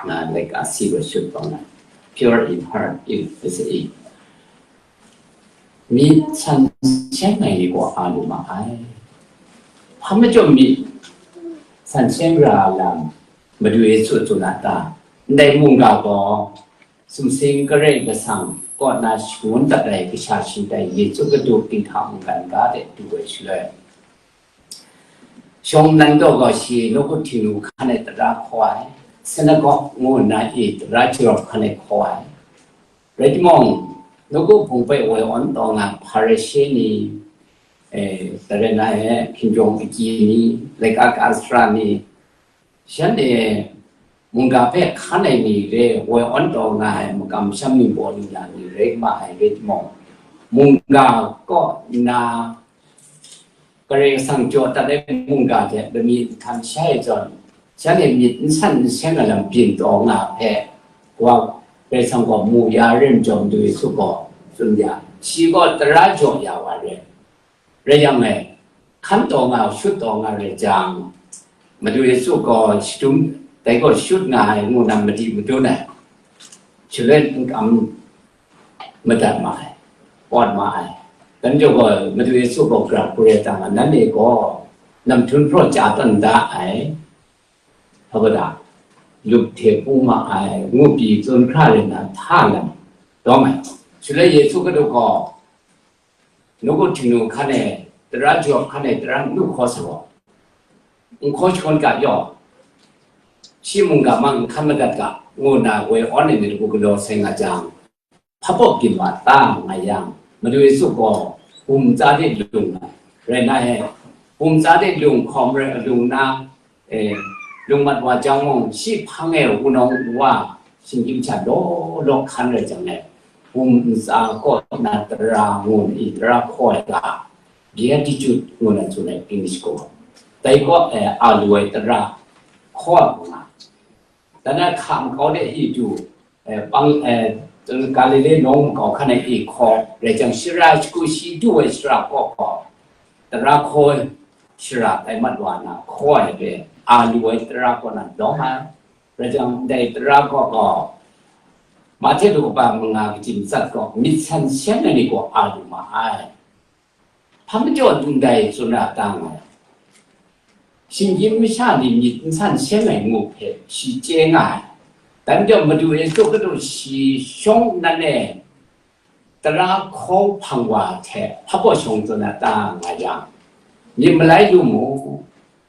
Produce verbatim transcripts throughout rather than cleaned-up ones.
Nga laika si wa shut pang ai. Pure in heart, if is it. Myit san seng ai ni gaw a lu ma ai. Hpa majaw myit san seng ra lam Madu Yesu tsun a ta? Ndai mungga gaw sumsing Karai Kasang kaw na shangun dat ai kasha shingtai Yesu Kadu ginhta mungkan ga de du ai shaloi, shawng nnan daw gaw shi nawku Htingnu hkan e tara hkaw ai, sinagog ngu nna i tara jarawp hkan e hkaw ai. Rai timung, nawku hpung hpe woi awn taw nga Hparishe ni, eh, tara na e hkinjawng agyi ni, laika ka sara ni, shanhte mungga hpe hkan ai ni re, woi awn taw nga ai makam masham ningbaw ningya ni rai nga ma ai rai timung, mungga kaw nna Karai Kasang jaw dat ai mungga hte lami nhtan shai ai zawn, shanhte myit n san n seng ai lam byin taw nga hpe, wa Karai Kasang gaw mu ya rim jaw Madu Yesu gaw tsun ya, shi gaw tara jaw ya wa re. Rai yang e, hkan taw nga, shut taw nga rai jang, Madu Yesu gaw shadum, dai gaw shut nga ai ngu na madi madun ai. Shaloi n kam madat ma ai, pawt ma ai. Dan jaw gaw Madu Yesu gaw grap kure tang, nanhte gaw namhtun hpraw chya tawn da ai, hkaba da, lup hte pung ma ai, ngu pyi tsun hkra rai na hta lam dawng ai. Shaloi Yesu Kadu gaw nawku Htingnu hkan e, tara jarawp hkan e, tara nu hkaw sa gaw, n hkaw shangun ga yaw, shi mungga mang n hkan madat ga, ngu nna woi awn ai myit lagu galaw sai nga jang, hpa baw byin wa ta nga yang, Madu Yesu gaw bum tsa de lung ai, rai na e, bum tsa de lung hkawm rai lung na, e, lung mat wa jang mung, shi hpang e wunawng wa shinggyim sha law law hkan rai jang e, bum ntsa kaw na tara ngu nna i tara hkaw ai ga, Beatitude ngu na tsun ai English gaw, dai kaw, e, a lu ai tara hkaw ai nga. Dan na hka makau de i du, e, pang, e, Galile nawng makau hkan e i hkaw rai jang, shara shagu shi du ai shara kaw gaw, tara hkaw shara tai mat wa na hkaw ai hpe a lu ai tara kaw na dawng ai. Rai jang, ndai tara kaw gaw, Mahte lu kaba manga kaji matsat gaw, myit san seng ai ni gaw a lu ma ai. Hpa majaw ndai tsun ra ta nga ai? Shinggyim masha ni myit n san seng ai ngu hpe shi chye nga ai. Dan majaw Madu Yesu Kadu shi shawng nnan e tara hkaw hpang wa hte hpa baw shawng tsun na ta nga yang, myit malai lu mu,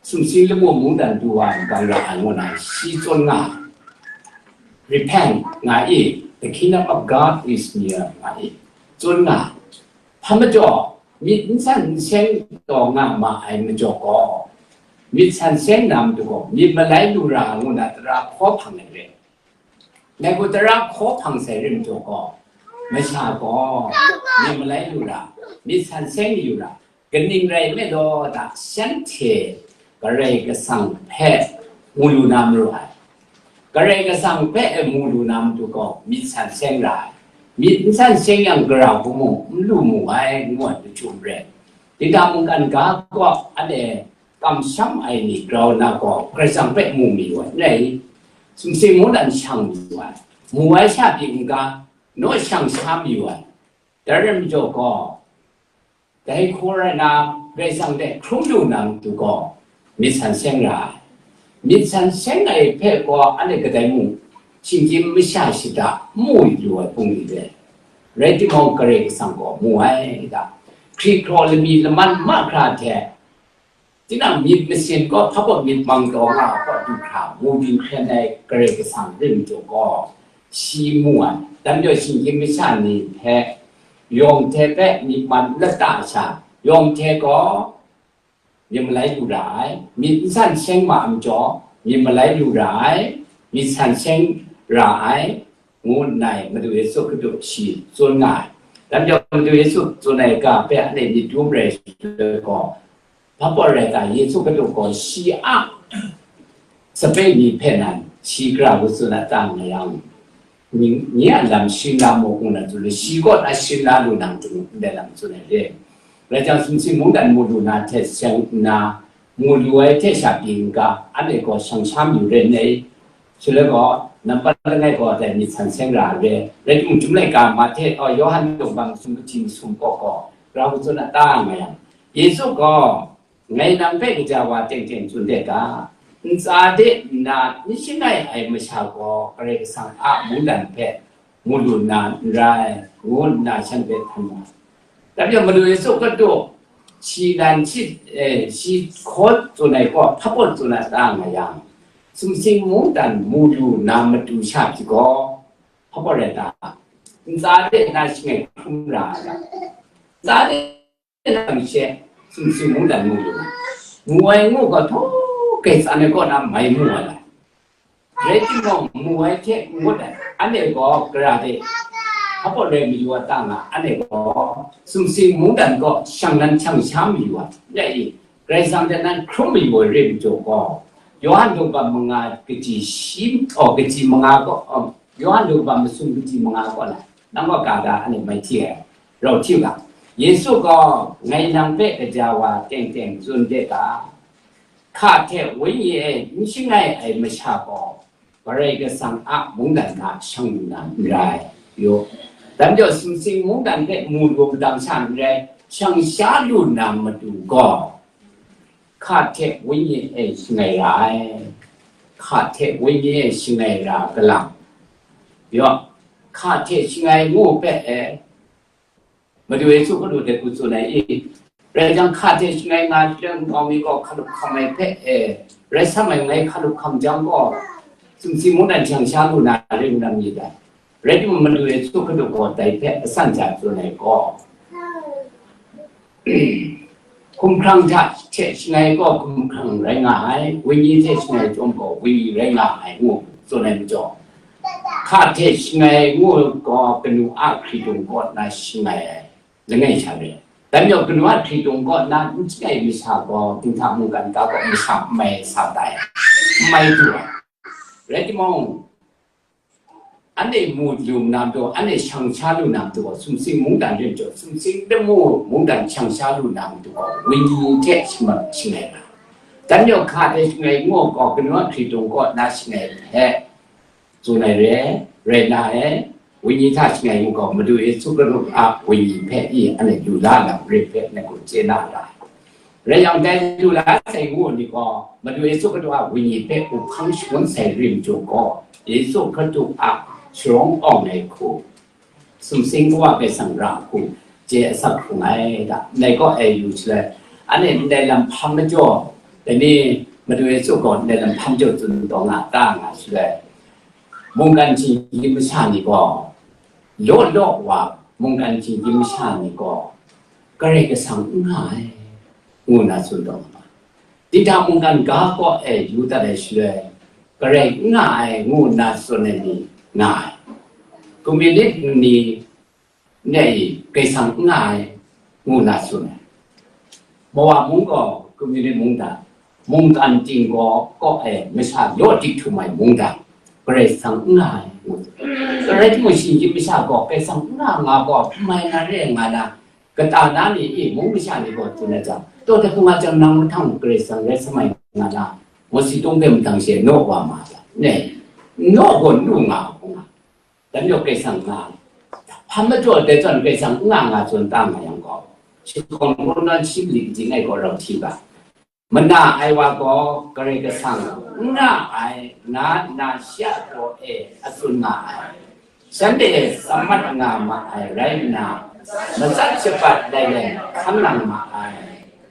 sumsing lamu mungdan du wa n gang ra ai ngu na shi tsun nga ai. Repent nga i, the kingdom of God is near nga i, tsun nga ai. Hpa majaw, myit n san n seng taw nga ma ai majaw gaw, myit san seng na matu gaw, myit malai lu ra ngu na tara hkaw hpang ai re. Ngai gaw tara hkaw hpang sai rim jaw gaw, masha gaw myit malai lu ra, myit san seng yu ra, kaning rai nme law ta, shanhte Karai Kasang hpe mu lu na maru ai. Karai Kasang hpe mu lu na matu gaw myit san seng ra ai. Myit n san seng yang, gara hku mung n lu mu ai, ngu ai jahtum re. Dingda mungkan ga kaw anhte kamsham ai ni grau na gaw, Karai Kasang hpe mu mayu ai n rai? Sumsing mungdan shang mayu ai, mu ai sha pyi n ga, naw shang sha mayu ai. Dai rai majaw gaw, dai hkaw rai na, Karai Kasang hte hkrum lu na matu gaw, myit san seng ra ai. Myit san seng ai hpe gaw anhte kadai mung, shinggyim masha shada mu lu ai bungli re. Rai timung, Karai Kasang gaw mu ai da. Hkri hkraw lami laman mahkra hte, tinang myit masin gaw hpa baw myit mang taw nga ai kaw du hkra, mu dinghkren ai Karai Kasang rim jaw gaw, shi mu ai. Dan jaw shinggyim masha ni hpe yawng hte hpe myit man lata sha, yawng hte gaw myit malai lu ra ai, myit n san seng ma ai majaw, myit malai lu ra ai, myit san seng ra ai, ngu nna Madu Yesu Hkristu shi tsun nga ai. Dan jaw Madu Yesu tsun ai ga hpe anhte myit dum rai shaloi gaw, hpa baw rai ta, Yesu Hkristu gaw shi a sape ni hpe nan shi gara hku tsun a ta nga yang, ni, ni a lam shing la mu ngu na tsun ai, shi kaw na shing la lu na matu ndai lam tsun ai re. Rai jang, sumsing mungdan mu lu na hte seng nna, mu lu ai hte sha pyi n ga, anhte gaw shang sha mayu re nai? Shaloi gaw, nampat langai gaw dai myit san seng ra ai re. Rai timung, Chyum laika Mahte, oh, Yawhan daw masum kaji masum kaw gaw, grau katsun a ta nga yang, Yesu gaw, "Ngai nang hpe kaja wa teng teng tsun de ga, ntsa de nna n shangai ai masha gaw Karai Kasang a mungdan hpe mu lu na n rai," ngu nna shanhte htan mu ai. Dai majaw, Madu Yesu Hkristu shi nan shi, eh, shi hkaw tsun ai gaw hpa pawt tsun ai ta nga yang, sumsing mungdan mu lu na matu sha pyi gaw, hpa pawt rai ta? Ntsa de na shangai hkrum ra ai ta? Ntsa de na mi she sumsing mungdan mu lu na, mu ai ngu gaw, htaw kai tsan ai kaw na mai mu ai. Rai timung, mu ai hte ngut ai, anhte gaw gara de, hpa pawt rai mayu ai ta nga, anhte gaw sumsing mungdan gaw shang nan shang sha mayu ai, ya i, Karai Kasang hte nan hkrum mayu ai re majaw gaw, Yawhan daw manga kaji shi, oh, kaji manga gaw, oh, Yawhan daw masum kaji manga gaw na, nang gaw ga ga anhte mai hti ai, rau hti u ga. Yesu gaw, "Ngai nang hpe kaja wa teng teng tsun de ga, hka hte wenyi e n shangai ai masha gaw, Karai Kasang a mungdan hta shang lu na n rai," yu. Dai majaw, sumsing mungdan hpe mu lu madang sha n rai, shang sha lu na matu gaw, hka hte wenyi e shangai ra ai. Hka hte wenyi e shangai ra galang. Yaw, hka hte shangai ngu hpe e, Madu Yesu Hkristu hte ku tsun ai i, rai jang, hka hte shangai nga shaloi nkau mi gaw hkalup hkam ai hpe e, rai sa mai ngai hkalup hkam jang gaw, sumsing mungdan shang sha lu na ring na myit dai. Rai timung, Madu Yesu Hkristu gaw dai hpe asan ja tsun ai gaw, hkumhkrang hta hte shangai gaw hkumhkrang rai nga ai, wenyi hte shangai chyawm gaw wenyi rai nga ai, ngu tsun ai majaw, hka hte shangai ngu gaw kanu a hkritung kaw na shangai ai langai sha re. Dai majaw, kanu a hkritung kaw na n shangai masha gaw, dinghta mungkan ga gaw masha n mai sa tai, n mai du ai. Rai timung, anhte mu lu na matu, anhte shang sha lu na matu gaw, sumsing mungdan rim jaw, sumsing lamu mungdan shang sha lu na matu gaw, wenyi hte shamat shangai na. Dai majaw, hka hte shangai ngu gaw, kanu a hkritung kaw na shangai hpe tsun ai re, rai na ai, wenyi hta shangai ngu gaw, Madu Yesu Hkristu a wenyi hpe i anhte lu la lam rim hpe ngai gaw chye na ra ai. Rai yang, dai lu la sai ngu ni gaw, Madu Yesu Hkristu a wenyi hpe up hkang shangun sai rim jaw gaw, Yesu Hkristu a sharawng awng ai hku, sumsing Kawa Karai Kasang ra hku, chye asak hkrung ai da. Ndai gaw e yu shaloi, anhte ndai lam hpang majaw, dai ni Madu Yesu gaw ndai lam hpang majaw tsun taw nga ta nga shaloi, mungkan shinggyim masha ni gaw, law law wa mungkan shinggyim masha ni gaw, Karai Kasang n nga ai, ngu na tsun taw nga ma. Dinghta mungkan ga kaw e yu dat ai shaloi, Karai n nga ai, ngu nna tsun ai ni nga ai. Komunit ni ni e Karai Kasang n nga ai, ngu nna tsun ai. Mawa mung gaw komunit mungdan, mungkan ting gaw kaw e masha law dik htum ai mungdan, Karai Kasang n nga ai, ngu. Rai timung, shinggyim masha gaw Karai Kasang n nga nga gaw, n mai na re nga na, kata na ni i, mung masha ni gaw tsun ai jang, taw hte hkung nga jang, nang mahtang Karai Kasang rai sa mai nga na, Mawsi Tung hpe mahtang she naw wa ma ta, ne, naw gaw nu nga hkung nga. Dai majaw Karai Kasang nga, hpa majaw dai zawn Karai Kasang n nga nga tsun ta nga yang gaw, shi hkawng hkungga shi mali kaji ngai gaw rau hti ga. Mana ai wa gaw Karai Kasang n nga ai nga nna shi a daw e a tsun nga ai. Shanhte tsamat nga ma ai rai nna, matsat shabat lailai hkan nang ma ai.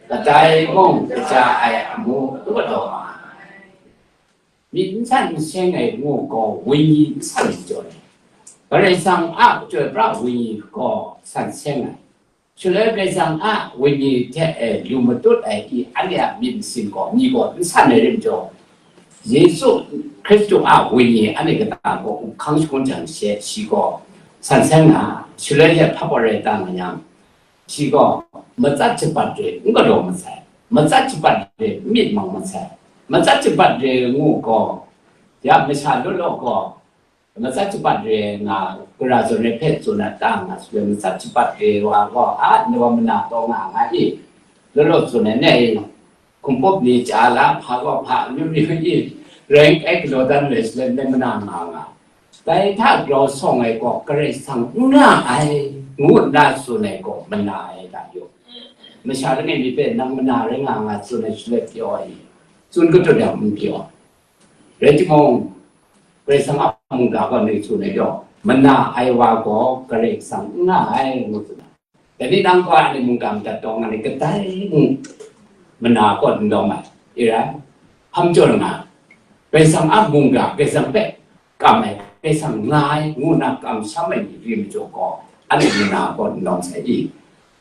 Kadai mung kaja ai amu n galaw ma ai. Myit n san n seng ai ngu gaw, wenyi n san ai jaw ai. Karai Kasang a chyoi pra wenyi gaw san seng ai. Shaloi Karai Kasang a wenyi hte e lu matut ai i, anhte a myit masin gaw, ni gaw n san ai rim jaw, Yesu Hkristu a wenyi anhte kata gaw up hkang shangun jang she, shi gaw san seng na, shaloi hte hpa pawt rai ta nga yang, shi gaw matsat shabat re n galaw masai, matsat shabat re n myit mang masai, matsat shabat re ngu gaw, ya masha law law gaw, matsat shabat re nga, gara zawn re hpe tsun na ta nga shaloi, matsat shabat re wa gaw, a, ni wa mana taw nga nga i, law law tsun ai, ne, hkungpup ni chya la, hpa gaw hpa, amyu myu i, Rai ai galaw dan rai shaloi, ngai mana nga nga. Dai hta grau sawng ai gaw Karai Kasang n nga ai, ngu nna tsun ai gaw mana ai hta yaw. Masha langai mi hpe nang mana rai nga nga tsun ai shaloi pyaw ai, tsun katut yang n pyaw. Rai timung, Karai Kasang a mungga gaw ngai tsun ai gaw, mana ai wa gaw Karai Kasang n nga ai, ngu tsun ai. Dai ni nang gaw anhte mungga madat taw nga ni, kadai mung mana kaw n lawm ai, i rai, hpa majaw nga, Karai Kasang a mungga, Karai Kasang hpe kam ai, Karai Kasang nga ai, ngu nna kamsham ai ni ri majaw gaw, anhte mana kaw n lawm sai i?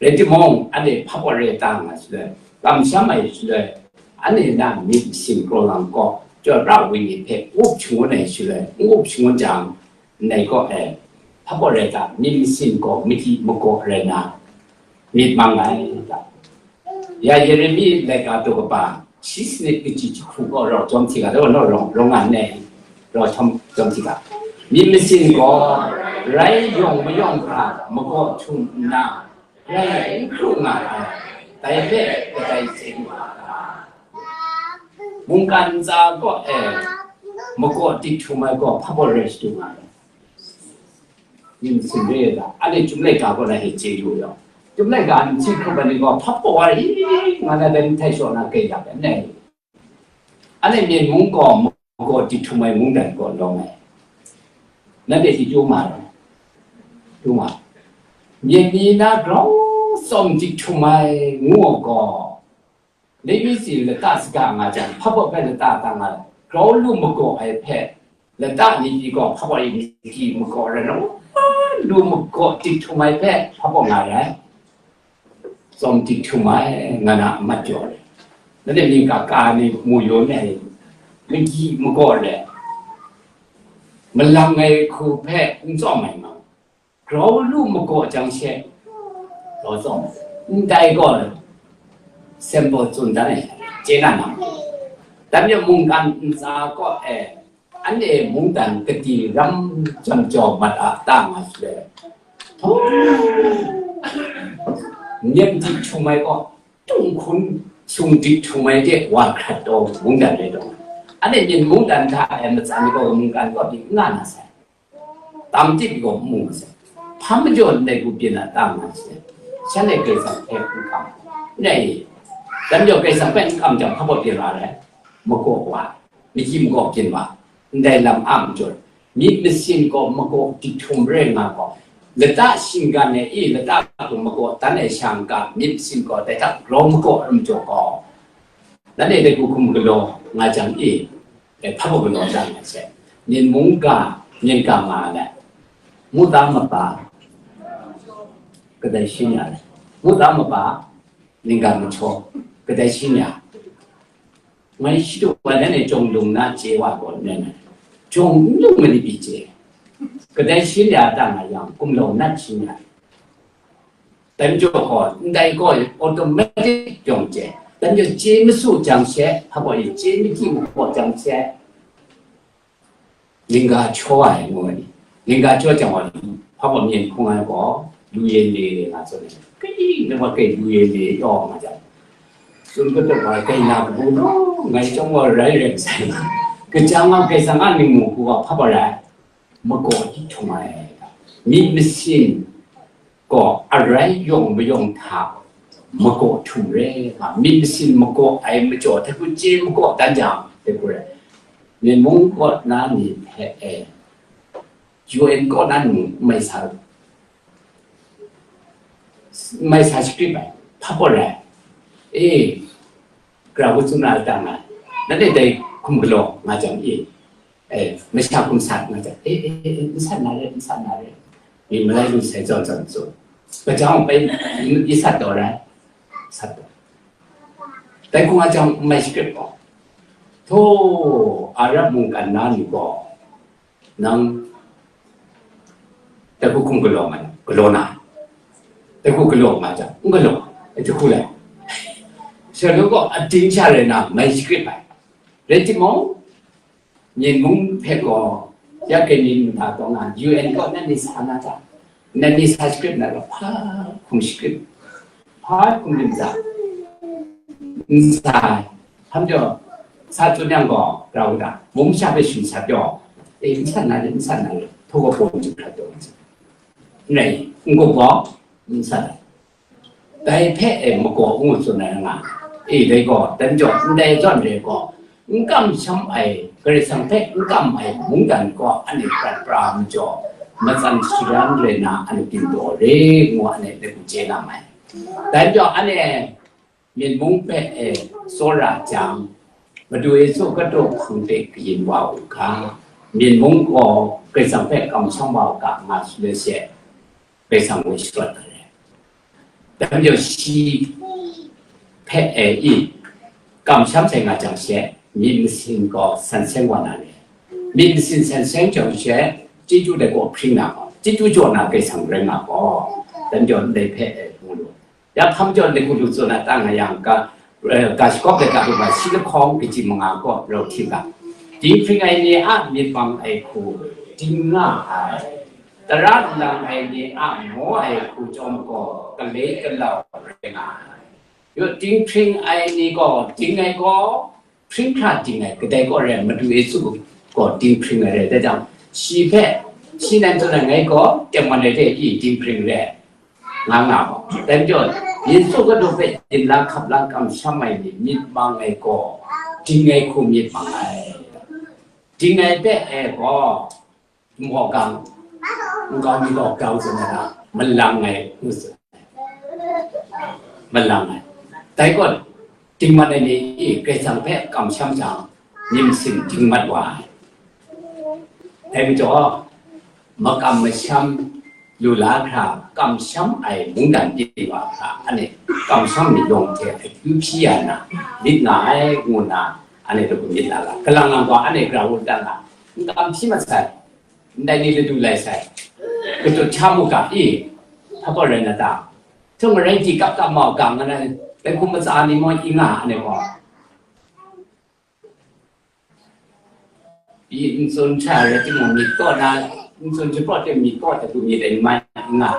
Rai timung, anhte hpa pawt rai ta nga shaloi, kamsham ai shaloi, anhte na myit masin kraw lang gaw, chyawra ai ni hpe up shangun ai shaloi, n up shangun jang, ndai gaw e, hpa pawt rai ta, myit masin gaw magyi magaw rai na, myit mang ai ta. Ya Yeremi laika daw kaba, shi sanit kaji jahku gaw rau jawm hti ga, rau, rau, rau nga nngai, rau jawm, jawm hti ga. Myit masin gaw rai yawng mayawng hta magaw htum nna, rai n hkru nga ai, dai hpe kadai chye wa ai. Mungkan ntsa gaw e, magaw dik htum ai gaw hpa pawt rai shadu nga ai. Myit masin re ai ta, anhte Chyum laika kaw na e chye yu yaw. Chyum laika nsi hkrup ai ni gaw hpa pawt wa i, nga na dai ni htai shaw na grai ya ai, n ai. Anhte myen mung gaw magaw dik htum ai mungdan gaw lawm ai. Nanhte hti chyu ma ai, chyu ma ai. Myen ni na grau tsawm dik htum ai ngu ai gaw, Lewi tsin lata saga nga jang, hpa pawt hpe lata tang ai, grau lu magaw ai hpe, lata ni pyi gaw, hpa pawt e magyi magaw rai na, lu magaw dik htum ai hpe, hpa pawt nga ai, tsawm dik htum ai, nga na a mat jaw ai. Nanhte mying ga ka ni mu yaw ni ai, magyi magaw rai, malang ai hku hpe n tsawm ai nga. Grau lu magaw jang she, grau tsawm, ndai gaw, symbol tsun dan ai, chye na nang. Dan yawng mungkan ntsa kaw e, anhte mungdan kadi ram jam jau mat a ta nga shaloi, htaw, myen dik htum ai gaw, tung hkun sung dik htum ai de wa hkrat taw mungdan rai taw, anhte myen mungdan hta e matsan gaw mungkan kaw di n nga na sai. Tam tip gaw n mu masai. Hpa majaw ndai hku byin na ta nga sai. Shanhte Karai Kasang hpe n kam. N rai i? Dan majaw Karai Kasang hpe n kam jang, hpa baw byin wa ai? Magaw wa, magyi magaw byin wa, ndai lam a majaw, myit masin gaw magaw dik htum rai nga gaw, lata shinggan ai i, lata hkum magaw dan ai sha n ga, myit masin gaw dai hta grau magaw ai majaw gaw, nanhte dai hku hkum galaw nga jang i, e, hpa baw galaw dan nga sai. Myen mung ga, myen ga nga ai, muda maba, kadai shi nya ai, muda maba, myen ga majaw, kadai shi nya. Ngai shadu wa dan e jawng lung na chye wa gaw nen ai, jawng n lung ma ni pyi chye, kadai shi nya ta nga yang, kumlau nat shi nya. Dan jaw gaw, ndai gaw automatic jawng chye. Dan jaw chye masu jang she, hpa gaw chye magyi magaw jang she, lingga chaw ai ngu ai ni. Lingga chaw jang wa, hpa gaw myen hkung ai gaw, lu ye le nga tsun ai. Kai, na wa kai lu ye le yaw nga jang. Tsun kataw wa, kai na kabu no, ngai chyawm wa rai rai sai. Kajang a Karai Kasang a ningmu hku wa hpa gaw rai. Magaw di htum ai, myit masin gaw arai yawng mayawng hta magaw htum re nga, myit masin magaw ai majaw, hte hku chye magaw dan jang, hte hku rai. Myen mung kaw na ni hpe e, U N kaw na ni mung mai sa, mai sa script ai, hpa gaw rai. E, gara hku tsun na a ta nga, nanhte dai hkum galaw nga jang e, e, masha hkum sat nga jang, e, e, e, e, n sat na re, n sat na re. Myit malai lu sai zawn zawn tsun. Kajang bai, i sat taw rai, sat taw. Dai hku nga jang mai script gaw, htaw, Arab mungkan na ni gaw, nang dai hku hkum galaw nga, galaw na, dai hku galaw nga jang, n galaw, e, dai hku lai. Shaloi gaw ating sha rai na mai script ai. Rai timung, myen mung hpe gaw, ya kai ni nta taw nga, U N gaw nanhte sa na ta, nanhte sa script na gaw, hpa hkum script, hpa hkum lim ta, n sa ai. Hpa majaw, sa tsun yang gaw, grau da, mung masha hpe sharin sat pyaw, e, n sat na rit, n sat na rit, hpaw gaw pawng chyum hkrat taw, n rai, n gup gaw, n sat ai. Dai hpe e magaw ngu tsun ai nga, e, dai gaw, dan jaw, ndai zawn re gaw, n kamsham ai, Karai Kasang hpe n kam ai mungdan gaw, anhte prat pra majaw, matsan sharan rai na, anhte gindaw re ngu, anhte lagu chye na mai. Dan jaw, anhte myit mung hpe e tsawra jang, Madu Yesu Hkristu hpang de kayin wa u ga, myit mung gaw Karai Kasang hpe kamsham wa u ga, nga su let she, Karai Kasang ngu sharawt ai. Dai majaw shi hpe e i, kamsham sai nga jang she, myit masin gaw san seng wa na re. Myit masin san seng jang she, chyeju dai gaw hpring na gaw, chyeju jaw na Karai Kasang rai nga gaw, dai majaw ndai hpe e mu lu. Ya hpang jaw lagu lu tsun na ta nga yang, ga, eh, ga shakawp ai ga lu ga shi lahkawng kaji manga gaw rau hti ga. Dinghpring ai ni a myit mang ai hku ding nga ai. Tara lang ai ni a maw ai hku chyawm gaw, galai galau rai nga ai. Yaw dinghpring ai ni gaw, ding ai gaw, hpring hkra ding ai, kadai gaw rai, Madu Yesu gaw dinghpring ai rai. Dai jang, shi hpe, shi nan tsun ai ngai gaw, tengman ai hte i dinghpring rai, nga nga gaw. Dai majaw, Yesu Hkristu hpe yin la hkap la kamsham ai ni, myit mang ai gaw, ding ai hku myit mang ai. Ding ai hpe e gaw, Nmawk gang, nkau mi gaw grau tsun ai na, malang ai, ngu tsun ai. Malang ai. Dai gaw, dingmat ai ni, i, Karai Kasang hpe kamsham jang, myit masin dingmat wa ai. Dai majaw, makam masham lu la hkra, kamsham ai mungdan byin wa hkra, anhte kamsham myit yawng hte akyu hpyi ya na, myit nga ai, ngu na, anhte hpe myit la ga. Kalang lang gaw, anhte grau u dan ga, n kam hpyi mat sai. Ndai ni ladu lai sai. Katut hta mu ga i, hpa gaw rai na ta? Htung marai di kap kap mau ga, nga na, dai hkum matsa ni maw i nga, ane gaw. I n tsun hta rai timung, myit kaw na, n tsun shapraw teng myit kaw hta du myit ai mai i nga,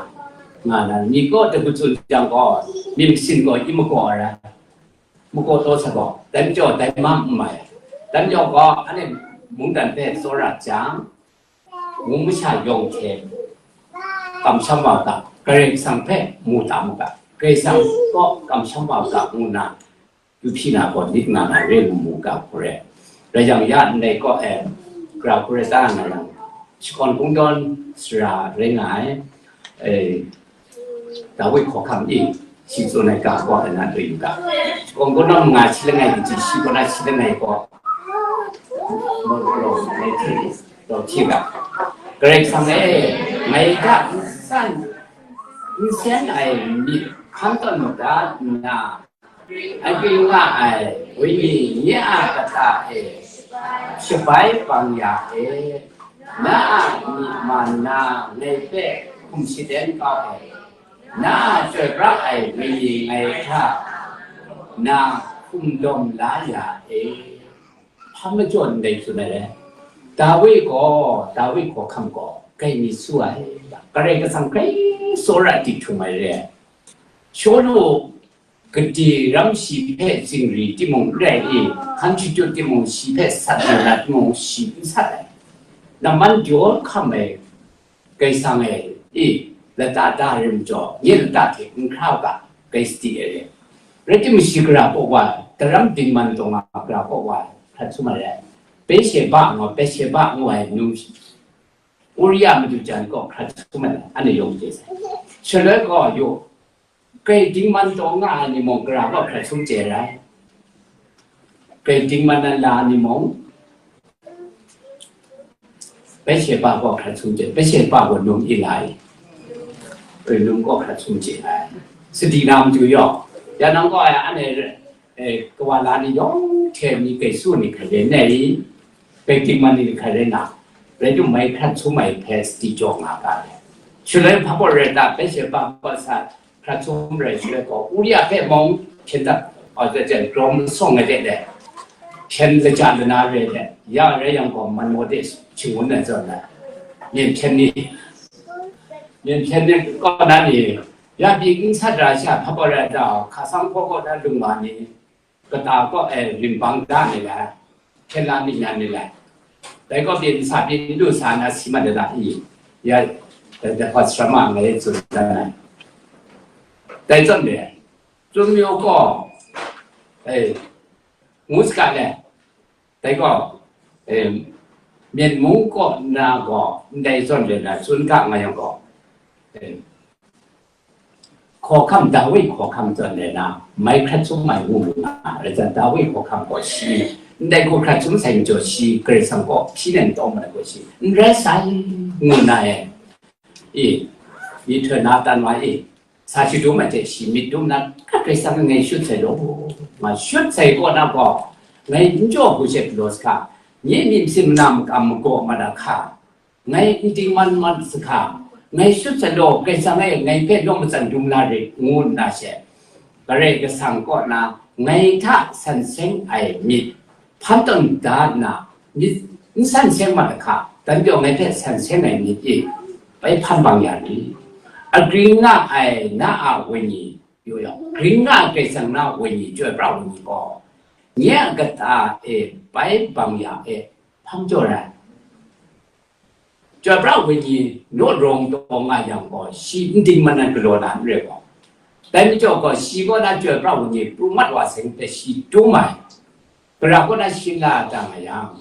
nga na, myit kaw hta du tsun jang gaw, myit masin gaw i magaw ai rai. Magaw taw sa gaw, dai majaw dai ma n mai. Dai majaw gaw, ane mungdan hpe tsawra jang, mung masha yawng hte kamsham wa ga, Karai Kasang hpe mu ta mu ga, Karai Kasang kaw kamsham wa ga ngu na, yu hpyi na gaw, myit nga na re lu mu ga hkore. Rai yang, ya ndai kaw e, gara hkore ta nga yang, shakawn kungdawn sara rai nga ai, e, Dawi hkawhkam i, shi tsun ai ga gaw, na doi yu ga. Shakawn kungdawn manga shi langai kaji, shi kaw na shi langai gaw, Daw hti ga. Karai Kasang e, ngai hta n san, n seng ai myit hkan tawn mat da nna, akyu nga ai Wenyi nye a kata e shabai bang ya e, na a myit man na ngai hpe hkum shaden kau ai, na a chyoi pra ai Wenyi ngai hta na hkum lawm la ya e. Hpa majaw ndai tsun ai re. Dawi gaw, Dawi hkawhkam gaw, grai myit su ai, Karai Kasang grai tsawra di htum ai re. Shawlu gade ram shi hpe zingri timung n rai i, hkan shachyut timung, shi hpe sat lu na timung, shi n sat ai. Naman jaw hkam ai, Karai Kasang e, i, lata da ai majaw, nye lata hte n hkra u ga, grai sadi ai re. Rai timung, shi gara kaw wa, daram dingman taw nga gara kaw wa, hkrat sum ai re. Betsheba ngu, Betsheba ngu ai num, Uria madu jan kaw hkrat sum ai, anhte yawng chye sai. Shaloi gaw, yaw, Karai dingman taw nga ai ni mung, gara gaw hkrat sum chye ai. Karai dingman na la ai ni mung, Betsheba gaw hkrat sum chye ai. Betsheba gaw num i lai. Karai num gaw hkrat sum chye ai. Sadi na matu yaw. Ya nang gaw ai, anhte, eh, kawa la ni yawng hte mi grai su ni hkrai rai nna i, grai dingman ni hkrai rai na, rai timung, mai hkrat sum ai hpe sadi jaw nga ga ai. Shaloi hpa gaw rai ta, Betsheba gaw sa hkrat sum rai shaloi gaw, Uria hpe mung hpyen dat, a, jen grawm sawng ai de le, hpyen lajat lana re de, ya rai yang gaw, man maw de shingun ai zawn ai, myen hpyen ni, myen hpyen ni kaw na ni, ya pyi n sat ra sha, hpa gaw rai ta, hka sang hpaw gaw na lung wa ni, kata kaw e rim bang da ni le, hkyen la myit na ni lai. Dai gaw pyi n sa, pyi n du sa na si mat ai da i, ya, dai hpa sara ma ngai tsun dan ai. Dai zawn le, Tsun mayu gaw, e, ngu saga le, dai gaw, e, Myen mung kaw na gaw ndai zawn le na tsun ga nga yang gaw, e, hkawhkam, Dawi hkawhkam zawn le na, mai hkrat sum ai ngu mu nga, rai zawn Dawi hkawhkam gaw shi, ndai hku hkrat sum sai majaw shi, Karai Kasang gaw hpyi nem tawng ma ai gaw shi, n rai sai, ngu na e, i, myihtoi na tan wa i, sa shadum ai hte shi myit dum na, Karai Kasang ngai shut sai law, nga shut sai kaw na gaw, ngai n jaw hku she galaw sa hka, nye myit masin mana makam magaw mat a hka, ngai n dingman mat sa hka, ngai shut sai law, Karai Kasang e ngai hpe law matsan dum la rit, ngu nna she, Karai Kasang kaw na ngai hta san seng ai myit, hpan tawn da nna, myit n san seng mat hka, dan pyaw ngai hpe san seng ai myit e, bai hpan bang ya ni? Agring nga ai na a wenyi, yo yang, gring nga ai Karai Kasang na wenyi, chyoi pra wenyi gaw, nye a kata e bai bang ya e, hpan jaw rai. Chyoi pra wenyi naw rawng taw nga yang gaw, shi n dingman ai galaw na n rai gaw. Dai majaw gaw, shi kaw na chyoi pra wenyi pru mat wa seng hte shi dum ai. Gara kaw na shi la da nga yang,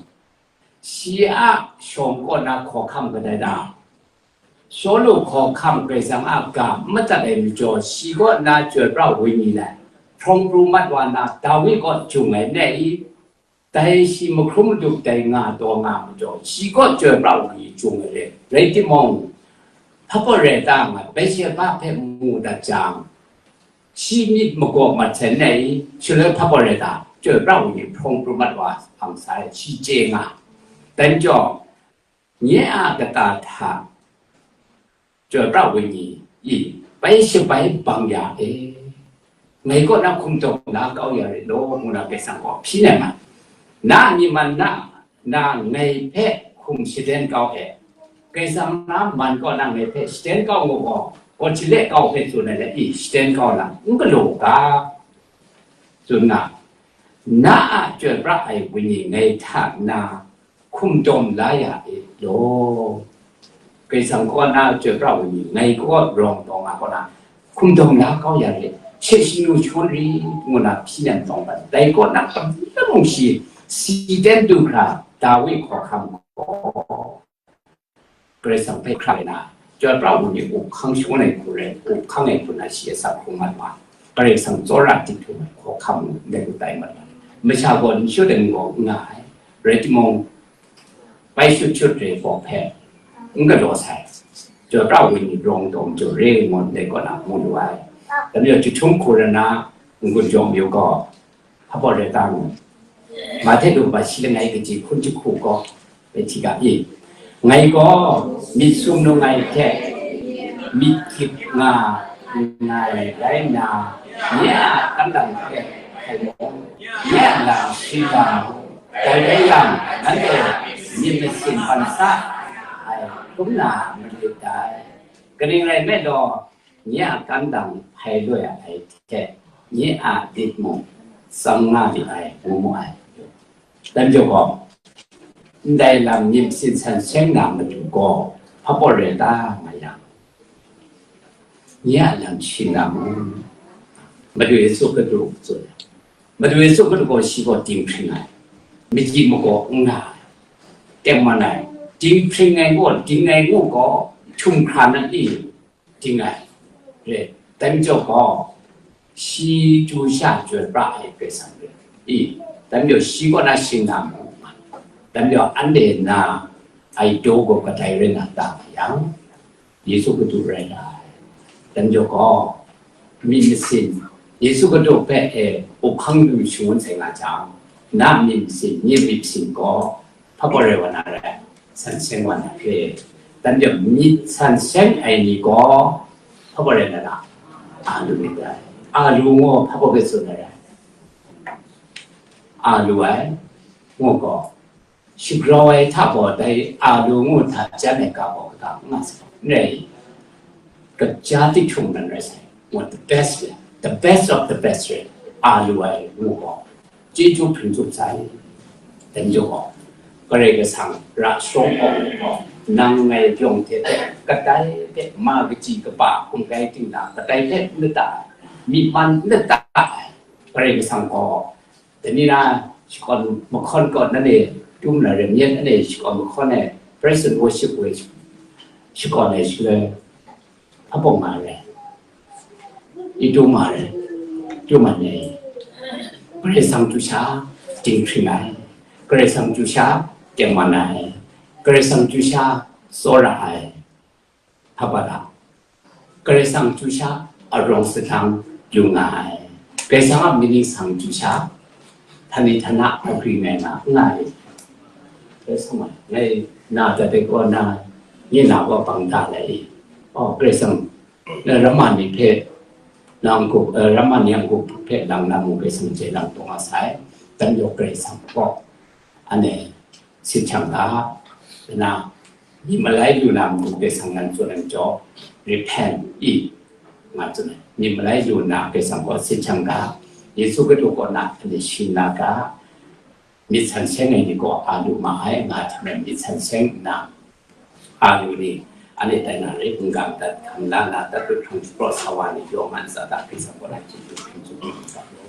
shi a shawng kaw na hkawhkam kadai da? Shawlu hkawhkam Karai Kasang a ga n madat ai majaw, shi kaw na chyoi pra wenyi lai, hprawng pru mat wa na, Dawi kaw jung ai ne i? Dai shi mahkrum madup dai nga taw nga majaw, shi kaw chyoi pra wenyi jung ai re. Rai timung, hpa pawt rai ta nga, Bathsheba hpe mu dat jang, shi myit magaw mat sai nai, shaloi hpa pawt rai ta, chyoi pra wenyi hprawng pru mat wa ang sai, shi chye nga. Dai majaw, nye a kata hta, chyoi pra wenyi i, bai shabai bang ya e, ngai kaw na hkum taw na kau ya rit law, ngu na Karai Kasang gaw hpyi nem ai. Na myi man na, na ngai hpe hkum shaden kau e, Karai Kasang na man kaw na ngai hpe shaden kau ngu gaw, gaw chale kau hpe tsun ai le i, shaden kau na n galaw ga, tsun na, na a chyoi pra ai wenyi ngai hta na hkum dawm la ya e law. Karai Kasang kaw na chyoi pra wenyi, ngai kaw rawng taw nga kaw na, hkum dawm la kau ya re, she shanu shawn ri, ngu na hpyi nem tawng dat, dai kaw na, kaba mung shi, si ten du hkra, Dawi hkawhkam gaw, Karai Kasang hpe hkra na, chyoi pra wenyi up hkang shangun ai hku rai, up hkang ai hku na shi asak hkrum mat wa, Karai Kasang tsawra tik hkrum ai hkawhkam ndai lu tai mat wa, masha gaw n shut ai n gaw n nga ai, rai timung, bai shut shut re gaw hpe n galaw sai, chyoi pra wenyi rawng taw majaw re ngu ndai kaw na mu lu ai. Dai majaw jahtum hku rai na n-gun jaw mayu gaw, hpa pawt rai ta ngu. Mahte daw shi langai kaji hkun jahku gaw, bai hti ga i. Ngai gaw myit sumnung ai hte myit hkyit nga nngai rai nna, nye a kandang hpe hkai mu, nye a lam shing nga mu, dai rai yang, nanhte myit masin ban sa ai hkrum na malit dai. Kaning rai nme law, nye a kandang hpai loi ai hte, nye a lit mung tsang nga lit ai, ngu mu ai. Dai majaw gaw, ndai lam myit masin san seng na matu gaw, hpa pawt rai ta nga yang, nye a lam shing na mu. Madu Yesu Hkristu tsun ai. Madu Yesu Hkristu gaw shi gaw dinghpring ai, machyi magaw n nga ai, tengman ai, dinghpring ai gaw, ding ai gaw, hkyum hkra na i, ding ai, re, dai majaw gaw, shi chyu sha chyoi pra ai Karai Kasang re i, dai majaw shi kaw na shing na mu, dai majaw anhte na ai daw gaw kadai rai na ta nga yang, Yesu Hkristu rai ai. Dai majaw gaw, myit masin, Yesu Hkristu hpe e up hkang lu shangun sai nga jang, na myit masin, nye myit masin gaw, hpa pawt rai wa na rai, san seng wa na hpe, dai majaw myit san seng ai ni gaw, hpa pawt rai na ra, a lu myit dai. A lu ngu hpa pawt hpe tsun na rai? A lu ai, ngu gaw, shagrau ai hta gaw dai a lu ngu hta jan ai ga gaw kaga n nga sai, n rai i? Kaja tik hkyung nan rai sai, ngu the best, the best of the best rai, a lu ai ngu gaw, chyeju hpring tsup sai. Dai majaw gaw, Karai Kasang ra sharawng awng gaw, nang ngai yawng hte hpe, kadai hpe ma kaji kapa hkum kai ting na, kadai hpe n lata ai, myi man n lata ai, Karai Kasang gaw, dai ni na shakawn mahkawn kaw na le, tum na rem yet na le, shakawn mahkawn e, praise and worship way shakawn ai shaloi, a bawng nga re, i tu ma re, tu man e, Karai Kasang tu sha dinghpring ai, Karai Kasang tu sha tengman ai, Karai Kasang tu sha tsawra ai, hpa da, Karai Kasang tu sha arawng sahlang yu nga ai, Karai Kasang a myit ni sang tu sha, htani htana agri ngai nga, n nga ai. Karai Kasang a, ngai na ta de kaw na, nye na kaw bang da lai i. Oh, Karai Kasang, na ramma ni hpe, na n-gup, eh, ramma ni a n-gup hpe lang na mung Karai Kasang chye lang taw nga sai, dan yawk Karai Kasang kaw, ane, sit hkyang ga, na, myit malai lu na mung Karai Kasang nan tsun ai majaw, repent i, nga tsun ai. Myit malai lu na Karai Kasang kaw sit hkyang ga, Yesu Hkristu kaw na, ane, shing na ga, myit san seng ai ni gaw a lu ma ai, nga hte maren myit san seng nna, a lu ni, ane tai na rai, n-gang dat, hkam la na, dat, hkrang shapraw sa wa ni, yawng a ntsa hta Karai Kasang kaw na chyeju hkring chyeju hkring sa law.